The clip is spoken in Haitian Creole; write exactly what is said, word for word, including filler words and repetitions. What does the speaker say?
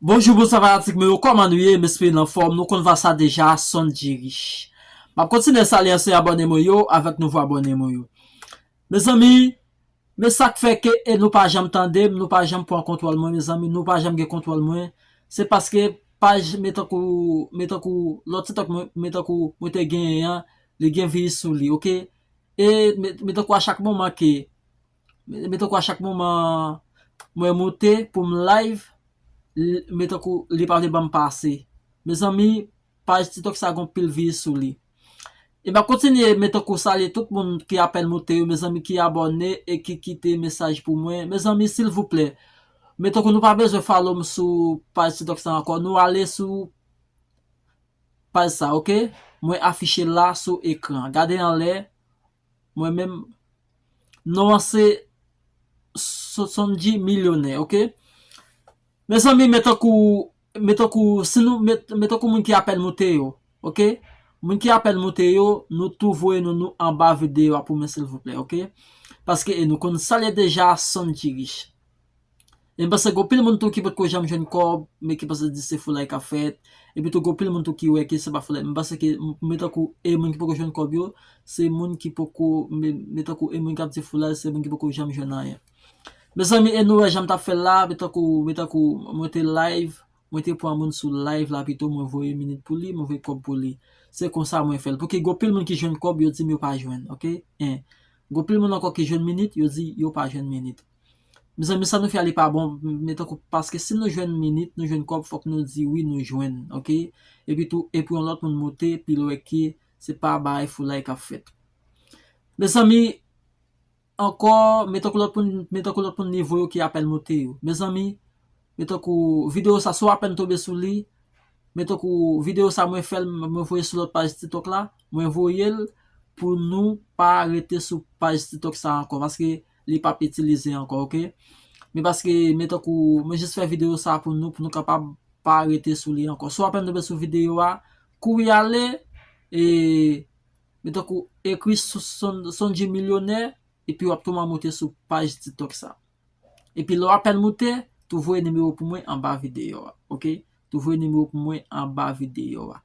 Bonjou, bonswa fanatik mwen yo, kòman nou ye? M espere n anfòm, nou konn va sa deja, Sondji Rich. M ap kontinye salye ansyen abòne mwen yo avèk nouvo abòne mwen yo. Mezanmi, men sa k fè ke e nou pa janm tande m, nou pa janm pran kontwòl mwen, mezanmi, nou pa janm gen kontwòl mwen. Se paske paj, men tankou, men tankou lòt TikTok mwen, men tankou mwen te genyen an, li gen vi sou li, oke? E men, men tankou a chak moman ke, men, men tankou a chak moman mwen moute pou m live, l-, men tankou li pa vle ban m pase. Mezanmi, paj TikTok sa gon pil vi sou li. E m ap kontinye men tankou salye tout moun ki apèn moute yo, mezanmi, ki abòne e ki kite mesaj pou mwen. Mezanmi, silvouplè, men tankou nou pa bezwen follow m sou paj TikTok sa ankò. Nou ale sou paj sa, oke? Mwen afiche la sou ekran. Gade anlè, mwen menm, non an se So-, Sondji Milyonè, oke? Mezanmi, men tankou, men tankou, si nou, men, men tankou moun ki apèn moute yo, oke? Moun ki apèn moute yo, nou tou voye non nou anba videyo a pou mwen, silvouplè, oke? Paske, e nou konn salye deja, Sondji Rich. E m panse gen pil moun tou ki potko janm jwenn kòb, men ki panse di se foulay k ap fèt. Epi tou gen pil moun tou ki wè ke se pa foulay. M panse ke m-, men tankou e moun ki poko jwenn kòb yo, se moun ki poko, men, men tankou e moun k ap di foulay, se moun ki poko janm jwenn anyen. Mezanmi, e nou wè jan m t ap fè l la, men tankou, men tankou mwen te live, mwen te pran moun sou live la pito, mwen voye minit pou li, mwen voye kòb pou li. Se konsa mwen fè l. Pouki gen pil moun ki jwenn kòb, yo di m yo pa jwenn, oke? En. Gen pil moun ankò ki jwenn minit, yo di yo pa jwenn minit. Mezanmi, sa nou fè a li pa bon, men tankou, paske si nou jwenn minit, nou jwenn kòb, fòk nou di wi, nou jwenn, oke? Epi tou, epi yon lòt moun moute, epi l wè ke se pa bagay foulay k ap fèt. Mezanmi, ankò, men tankou lòt moun, men tankou lòt moun nivo yo ki apèn moute yo. Mezanmi, men tankou videyo sa, si w apèn tonbe sou li, men tankou videyo sa mwen fè l, mwen voye sou lòt paj TikTok la, mwen voye l pou nou pa rete sou paj TikTok sa ankò, paske li p ap itilize ankò, oke? Men paske, men tankou, mwen jis fè videyo sa pou nou, pou nou kapab pa rete sou li ankò. Si w apèn tonbe sou videyo a, kouri ale, e, men tankou, ekri Son-, Son-, Sondji Milyonè, epi w ap touman moute sou paj TikTok sa. Epi lè w apèn moute, tou voye nimewo pou mwen anba videyo a, oke? Tou voye nimewo pou mwen anba videyo a.